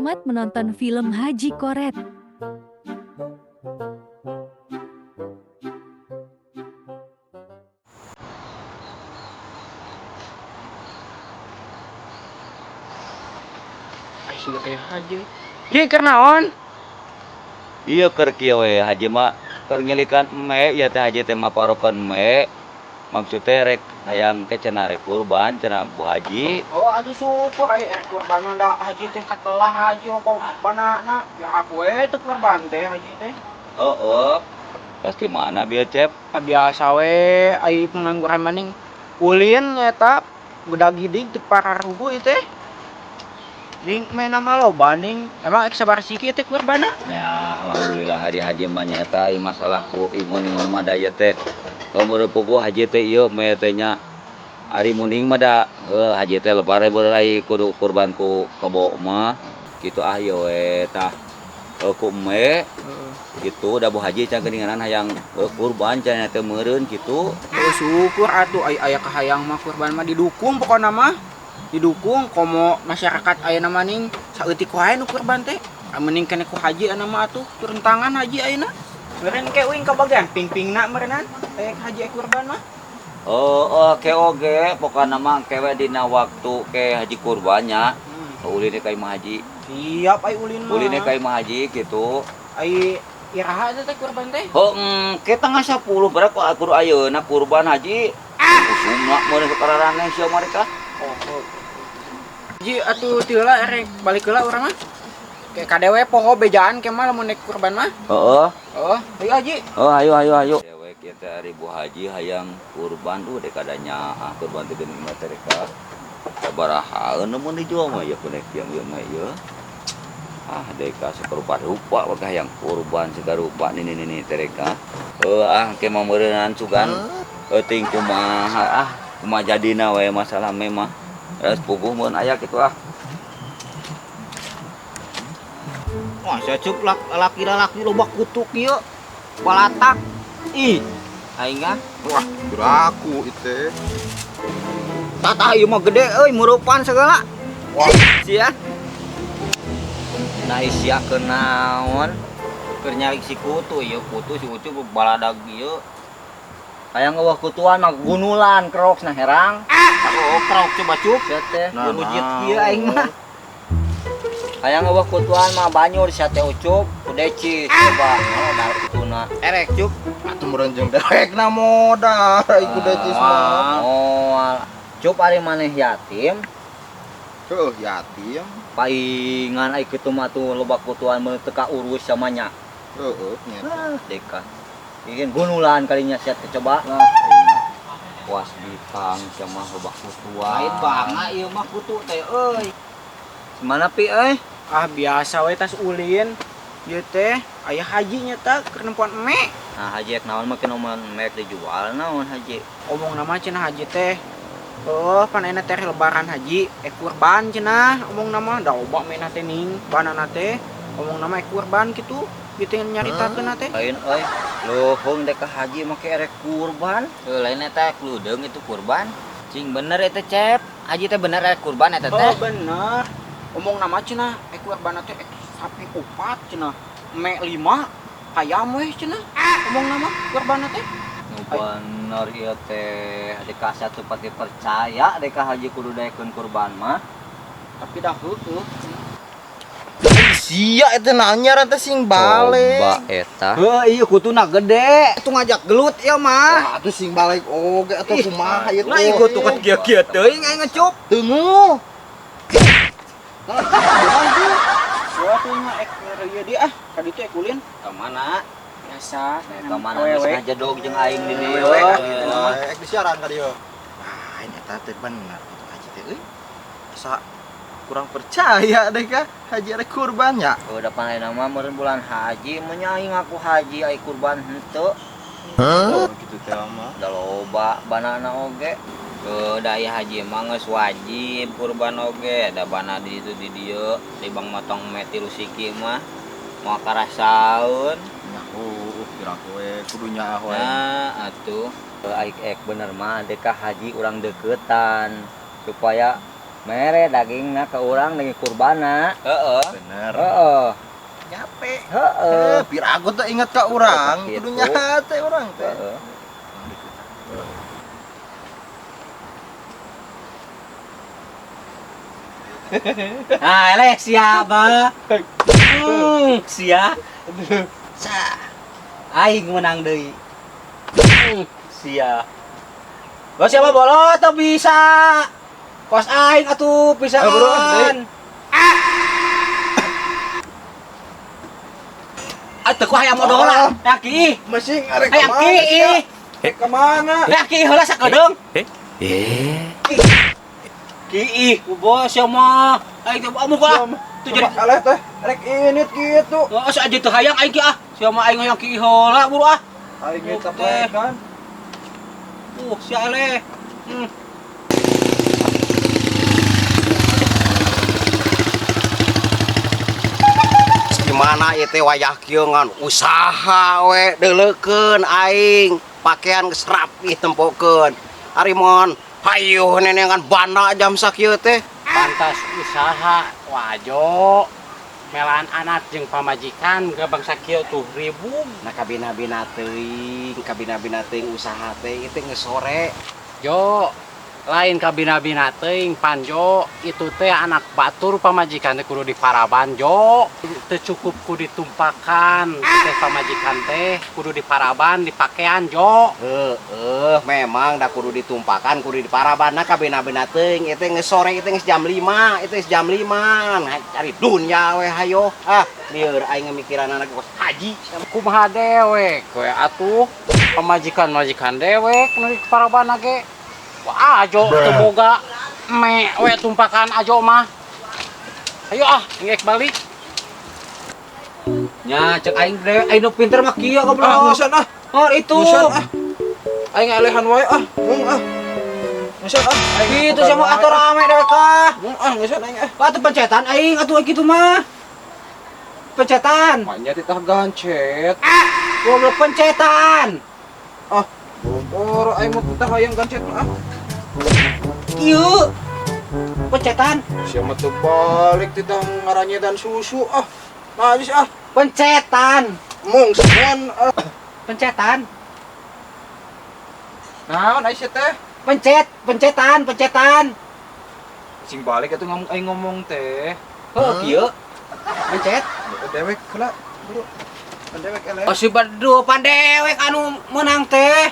Selamat menonton film Haji Koret. Ai siga kayak haji. Ki keur naon? Iya keur kieu we haji mah keur ngilikan eme ieu teh haji teh maparokeun eme. Maksud teh rek hayang teh cenah rek kurban cenah Bu Haji. Oh atuh syukur ai rek kurban mah da haji teh katelah haji mah banana. Ya aku we teu kurban teh haji teh. Heeh. Pasti mana bieu Cep? Ah, biasa we ai pengangguran maning ulin eta gedag gidig teu pararugu ieu teh. Ning mena mah loba ning. Emang ek sabar siki teh kurbanna? Ya alhamdulillah hari haji mah nya eta ieu masalah ku imun-imun mah da ieu teh. Umur puguh haji teh ieu meh teh nya. Ari muning mah da heuh haji teh lebar beurai kudu kurban ku kebo mah. Kitu ah ieu we tah. Ku eme gitu da Bu Haji can geuninganan hayang kurban cenah teh meureun kitu. Oh syukur atuh ai aya kahayang mah kurban mah didukung pokona mah. Didukung komo masyarakat ayeuna mah ning saeutik wae nu kurban teh. Mending kene ku haji ayeuna mah atuh turun tangan haji ayeuna. Meureun ke uing kabagian ping-pingna meureunnan aya haji kurban mah. Oh, ke oge pokona mah kewe dina waktu ke haji kurbannya. Uline ka imah haji. Siap ai ulin mah. Uline ka imah haji kitu. Ai iraha eta teh kurban teh? Heeh, ke tanggal 10 berapa kudu ayeuna kurban haji. Usumna meureun sakararaneh sia mereka. Oh, oh. Ji atuh teu erek balik heula urang mah. Ke kadewe poho bejaan ke mah lamun nek kurban mah. Heeh. Oh, ayo haji. Oh, ayo ayo ayo. Dewek ieu teh ari Bu Haji hayang kurban tuh dekadanya ah kurban teh geuning mah teh rek. Sabaraha mun dijual mah ya kunek yang ieu mah ieu. Ah deka sarupa-rupa wakah hayang kurban sagarupa nini nini teh rek. Heuh ah ke mah meureunnan sugan. Euting kumaha ah kumaha jadina we masalah me mah. Terus puguh mun aya kitu ah. Wah, saya cuk laki-laki loba kutuk ieu. Balatak. Ih, aing ah. Wah, geraku itu. Tatah ieu mah gede euy, murupan segala. Wah, sia. Nah, sia kenaon? Keur nyari si kutu ieu, kutu si ucu baladag ieu. Hayang eueuh kutuan mah gunulan kerok nah herang. Ah, oh, kerok coba cuk. Sia teh Nah, gunujit nah. kieu aing mah. Hayang eueuh kutuan mah banyur sia teh ucup, ku decis coba. Oh, dar kutuna. Erek cuk. Atuh meureun jeung dewekna modar ai ku decis mah. Oh, cup ari maneh yatim. Heuh, yatim. Paingan ai kitu mah tuh loba kutuan mun teu kaurus sama nya. Heueuh, nya. Ah, deka. Ingin gunulan kalinya sia teh coba. Lah, aing mah puas bitang sia mah loba kutuan. Lain banga ieu mah kutu teh euy. Semana pi euy? Ah biasa we tas ulin. Ieu teh aya haji nya tah keur nempoan eme. Nah haji ek naon mah kena omongan eme dijual naon haji. Omong nama cenah haji teh. Oh, pan ayeuna teh lebaran haji, ek kurban cenah omong nama da loba mena teh ning banana teh omong nama ek kurban kitu. Gitu yang nyaritakeun teh. Lain euy, luhung dek ka haji make erek kurban. Heuh, lain eta kludeung itu kurban. Cing bener eta Cep. Haji teh bener erek kurban eta teh. Oh, bener. Omong nama cenah ek kurban teh ek sapi 4 cenah. Me 5 hayam weh cenah. Omong nama kurban teh. Nu bener ieu teh dek satu pati percaya dek haji kudu daekeun kurban mah. Tapi dah heueuh. Sia eta nanya teh sing balik. Coba eta. Heuh, ieu kutuna gede. Atuh ngajak gelut ieu mah. Wah, atuh sing balik oge atuh kumaha ieu Nah, ieu kutu kan kieu-kieu teuing aing ngecup. Teunguh. Wah, tuh nya ek ieu dia ah, ka ditu ek ulin. Ka mana? Biasa. Ka mana geus ngajedog jeung aing di dieu. Ek disiaran ka dieu. Wah, ini eta teh bener kitu haji teh euy. Asa kurang percaya deh kah haji arek kurban nya. Oh, da pan ayeuna mah meureun bulan haji, mun nya aing ngaku haji ai kurban henteu. Oh, kitu teh mah. Da loba banana oge. Heuh, da aya haji mah geus wajib kurban oge, da bana di ditu di dieu, di bang motong me tilu siki mah moal karasaeun. Nya heuh, kira we kudu nyaah we. Nah, atuh. Aik ek bener mah deka haji urang deketan supaya Mere dagingna ka urang daging kurbana. Heeh. Bener. Heeh. Nyape. Heeh. Eh, pirago teh inget ka urang, Gitu. kudu nyate urang teh. Heeh. Nah, eleh siapa? Sia. Sa. Aing menang deui. Sia. Bos siapa bolot teu bisa. Kos aing atuh Ayo, bro, pisaan. Atuh ku hayang modol lah. Ya ki. Masih arek Hayang kemana ki. sia? Kemana? Ya ki heula sakedeung. Eh. Ki ih, bos sia mah. Aing teh amu lah. Tuh jadi Coba eleh teh, rek init gitu. Oh, asa aja teu hayang aing ki ah. Sia mah aing hayang ki heula buru ah. Aing Oke. teh kan. Sia eleh. Gimana ieu teh wayah kieu ngan usaha we deuleukeun aing pakaian geus rapih tempokeun. Ari mon hayuh nenengan banda jam sakieu teh. Pantas usaha wajo melaan anak jeung pamajikan ke bangsa kieu tuh ribu. Nah kabina-bina teuing, kabina-bina teuing usaha teh ieu teh geus sore. Jo lain kabina-bina teuing panjo itu teh anak batur pamajikan teh kudu diparaban jo. Teu cukup ku ditumpakan teh pamajikan teh kudu diparaban dipakean jo. Heeh, memang da kudu ditumpakan kudu diparaban. Nah kabina-bina teuing ieu teh geus sore ieu teh geus jam 5, ieu teh geus jam 5. Nah cari dunya we hayo. Ah, lieur aing mikiran anak kos haji. Kumaha dewek we atuh pamajikan-majikan dewek nu diparaban ge. Wah, ajo teu boga me we tumpakan ajo mah. Ayo ah, ngek balik. Nya cek aing teh aing nu pinter mah kieu goblok. Ah, ngeusan ah. Oh, itu. Ngeusan ah. Aing elehan wae ah, mung ah. Ngeusan ah. Aing Gitu sama atuh rame dewek ah. Mung ah ngeusan aing ah. Wah, atuh pencetan aing atuh kitu mah. Pencetan. Maknya titah gancet. Goblok pencetan. Ah, boro aing mah titah hayang gancet mah ah. Kieu. Pencetan. Sia mah teu balik titah ngaranyedan susu ah. Najis ah. Pencetan. Mung semen ah. Pencetan. Naon ai sia teh? Pencet, pencetan, pencetan. Sing balik atuh ngomong aing ngomong teh. Heuh, kieu. Pencet. Dewek heula, bro. Dewek eleh. Oh, si badu pandewek anu menang teh.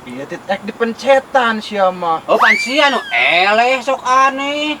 Iya tit ek dipencetan sia mah. Oh, pan sia nu eleh sok aneh.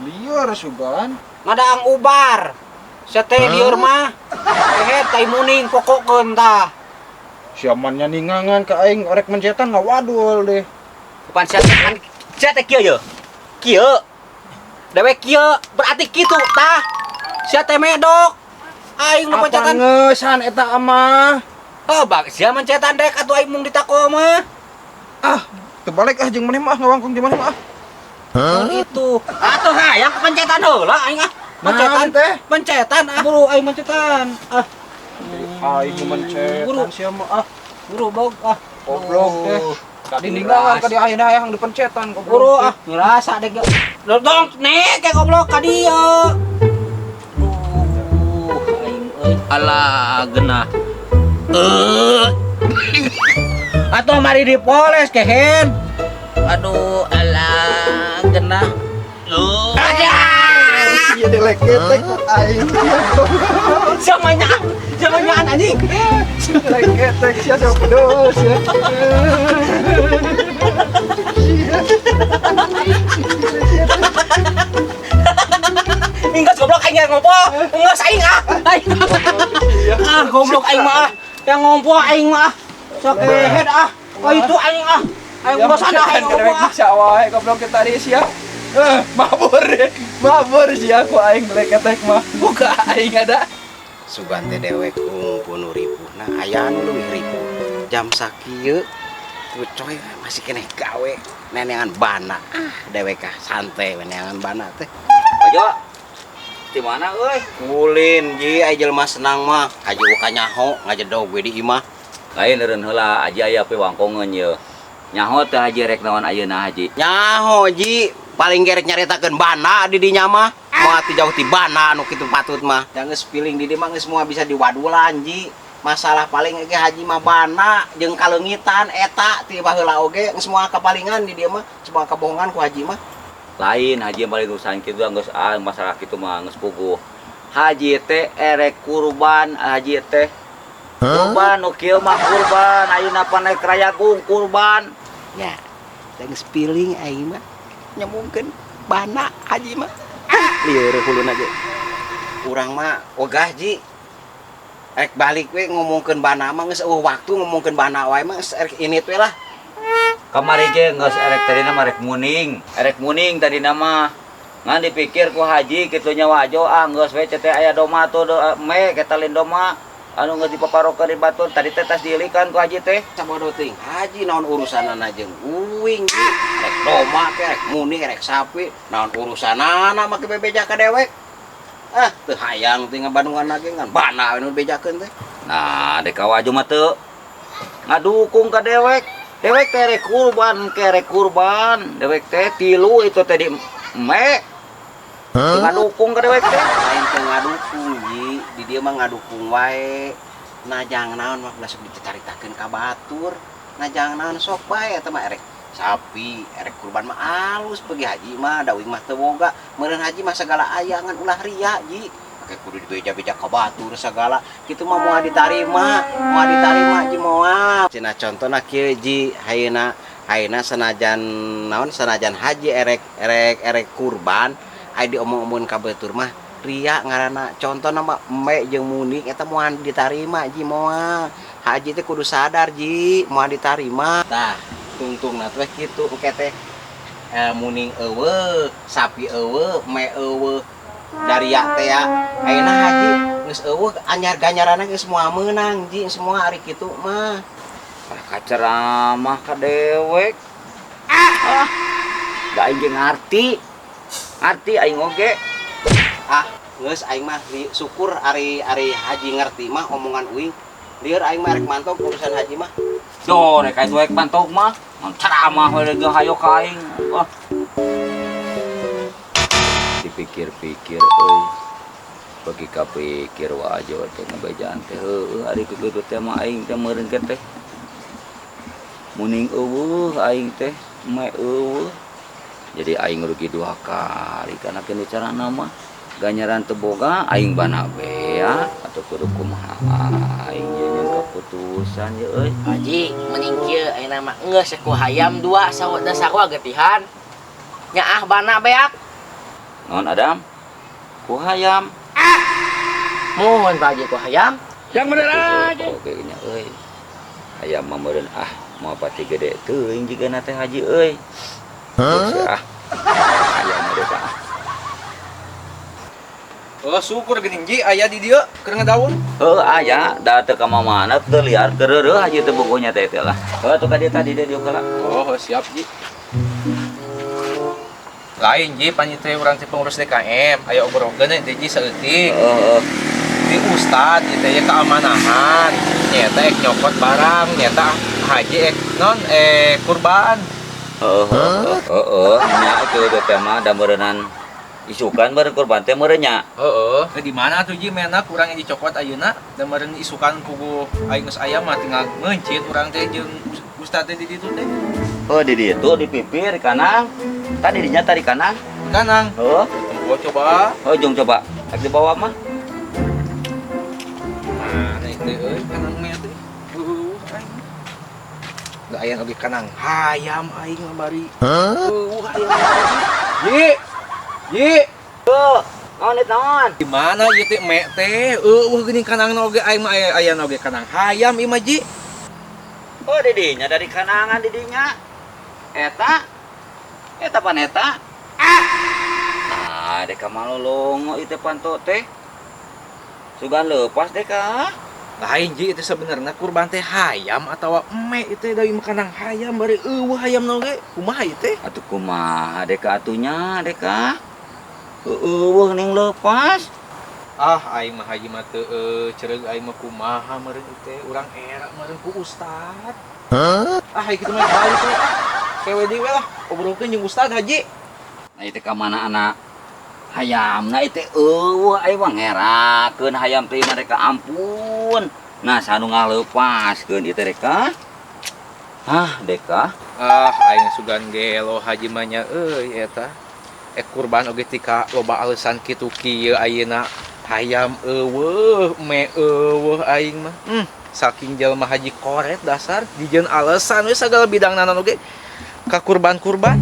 Lieur sugan. Ngadaang ubar. Sia teh lieur mah. Kehet tai muning pokokeun tah. Sia mah ningangan ka aing orek mencetan ngawadul deh. Pan sia teh kan sia teh kieu ye. Kieu. Dewek kieu berarti kitu tah. Sia teh medok. Aing nu pencetan. Apa ngeusan eta mah? Oh, bang, sia mencetan dek atuh aing mung ditako mah. Ah, terbalik ah jeung maneh mah ngawangkong jeung maneh mah ah. Huh? Itu. Atuh hayang pencetan heula aing ah. Pencetan teh. Pencetan ah. Buru aing mencetan. Ah. Aing mencetan sia mah ah. Buru bog ah. Goblok teh. Tadi ninggalan ka di ayeuna hayang dipencetan goblok. Buru ah, ngerasa dek. Dong nek goblok ka dieu. Aing euy. Alah genah. Atau mari dipoles kehen. Aduh, alah genah. Ada. Iya dileketek aing. Samanya, samanya anjing. Dileketek sia sok pedes ya. Inggas goblok aing yang ngompo. Enggeus aing ah. Aing. Ah, goblok aing mah. Yang ngompo aing mah. Sok kehed ah. Oh itu aing ah. Aing bosan ah aing ngompo ah. Bisa wae goblok kita tadi sia. Mabur deh. Mabur sia ku aing dileketek mah. Buka aing ada. Sugan teh dewek ngumpul nu ripuh. Nah aya nu leuwih ripuh. Jam sakieu tuh coy masih keneh gawe neneangan bana. Ah dewek ah santai neneangan bana teh. Ojo. Di mana euy? Ulin ji ai jelema senang mah haji uka nyaho ngajedog we di imah. Lain eureun heula aji aya pe wangkongeun ye. Nyaho teh haji rek naon ayeuna haji? Nyaho ji. Paling gerek nyaritakeun bana di dinya mah. Moal ti jauh ti bana anu kitu patut mah. Da geus piling di dieu mah geus moal bisa diwadulan ji. Masalah paling ge haji mah bana jeung kaleungitan eta ti baheula oge geus moal kapalingan di dieu mah, semua kabohongan ku haji mah. Lain haji paling urusan kitu geus ah masalah kitu mah geus puguh. Haji teh erek kurban, haji teh kurban nu kieu mah kurban, ayeuna pan naik rayagung kurban. Nya, da geus piling aing mah nyambungkeun bana haji mah. Lieur huluna ge. Urang mah ogah ji. Rek balik we ngomongkeun bana mah geus eueuh waktu ngomongkeun bana wae mah geus erek init we lah. Kamari ge geus erek tadina mah erek muning tadina mah. Ngan dipikir ku haji kitu nya wajo ah geus we teh aya doma tuh me ketalin doma anu geus dipaparokeun di batur tadi teh tas diilikan ku haji teh. Sabodo teuing haji naon urusanana jeung uing ji. Rek doma ke rek muning rek sapi naon urusanana make bebeja ka dewek. Ah teu hayang teh ngabandungan lagi ngan bana we nu bejakeun teh. Nah dek ka wajo mah teu ngadukung ka dewek. Dewek teh rek kurban ke rek kurban. Dewek teh tilu itu teh di me. Teu ngadukung ka dewek teh. Lain teu ngadukung ji, di dieu mah ngadukung wae. Najang naon mah ulah sok dicaritakeun ka batur. Najang naon sok bae eta mah erek sapi, erek kurban mah alus pergi haji mah da uing mah teu boga. Meureun haji mah sagala aya ngan ulah ria ji. Make kudu dibeja-beja ka batur sagala. Kitu mah moal ditarima, moal ditarima ji moal. Cenah contona kieu ji, hayeuna hayeuna sanajan naon sanajan haji erek erek erek kurban aya diomong-omongkeun ka batur mah ria ngaranna. Contona mah eme jeung muning eta moal ditarima ji moal. Haji teh kudu sadar ji, moal ditarima. Tah, tungtungna teh kitu engke teh muning eueuh, sapi eueuh, me eueuh. Daria teh ya. Ayeuna haji geus eueuh anyar ganjaranna geus moal meunang ji, semua ari kitu mah. Ah kaceramah ka dewek. Ah, da aing ge ngarti. Ngarti aing oge. Ah, geus aing mah syukur ari ari haji ngerti mah omongan uing. Lieur aing mah rek mantog urusan haji mah. Duh, rek aing rek mantog mah. Ceramah we ge hayo ka aing. Ah. Dipikir-pikir euy. Bagi kapikir wajo teh ngabejaan teh heueuh ari kitu teh mah aing teh meureun ke teh. Muning eueuh aing teh, me eueuh. Jadi aing rugi dua kali karena kene carana mah ganjaran teu boga aing bana bea atau kudu kumaha aing nyeun keputusan ye euy. Haji mending kieu ayeuna mah geus ku hayam dua sawa da sarua getihan. Nyaah bana beak. Naon Adam? Ku hayam. Mohon Pak Haji ku hayam. Yang bener aja. Oke nya euy. Hayam mah meureun ah moal pati gede teuing jigana teh haji euy. Ah. Hayam mah deh ah. Oh syukur geuning ji aya di dieu keur ngadaun. Heuh aya da teu ka mamana teu liar keureuh haji teu bogonya teh teh lah. Heuh tuh ka dieu tadi dieu heula. Oh siap ji. Lain ji panitria urang teh pengurus DKM aya obrolkeun teh ji saeutik. Heeh. Di ustad ieu teh keamanahan nyata ek nyokot barang nyata haji ek non kurban. Heeh heeh nya kieu teh mah da meureunnan isukan meureun kurban teh meureun nya. Heeh. Di mana atuh ji mena kurang yang dicokot ayeuna da meureun isukan puguh aing geus aya mah tinggal meuncit urang teh jeung ustad teh di ditu teh. Oh di ditu di pipir kanang. Tadi dinya tadi kanang. Kanang. Heeh. Oh coba. Oh jung coba. Rek dibawa mah. Mana itu euy kanang mah teh. Aing. Da aya oge kanang hayam aing mah bari. Hayam. Ji. Ji. Heuh, naon eta naon? Di mana ieu teh me teh? Eueuh geuning kanangna oge aing mah aya oge kanang hayam ieu mah ji. Oh di dinya dari kanangan di dinya. Eta. Eta pan eta. Ah, deka malolongo ieu teh panto teh. Sugan leupas deka. Lain ji itu sebenarnya kurban teh hayam atawa eme itu dari makanan hayam bari eueuh hayam oge. Kumaha ieu teh? Atuh kumaha deka atunya deka. Eueuh ning leupas. Ah aing mah haji mah teu cereug aing mah kumaha meureun ieu teh urang era meureun ku ustad. Ah kitu mah balik we ah. Kewe deui we lah obrolkeun jeung ustad haji. Nah itu ka mana anak hayamna itu eueuh aya mah ngerakeun hayam teh mereka ampun. Nah sanu ngaleupaskeun ieu teh reka. Hah, deka. Ah, aing sugan gelo haji mah nya euy eta. Kurban oge tika loba alasan kitu kieu ayeuna hayam eueuh, me eueuh aing mah. Saking jelema haji koret dasar dijieun alasan we sagala bidang naon oge ka kurban-kurban.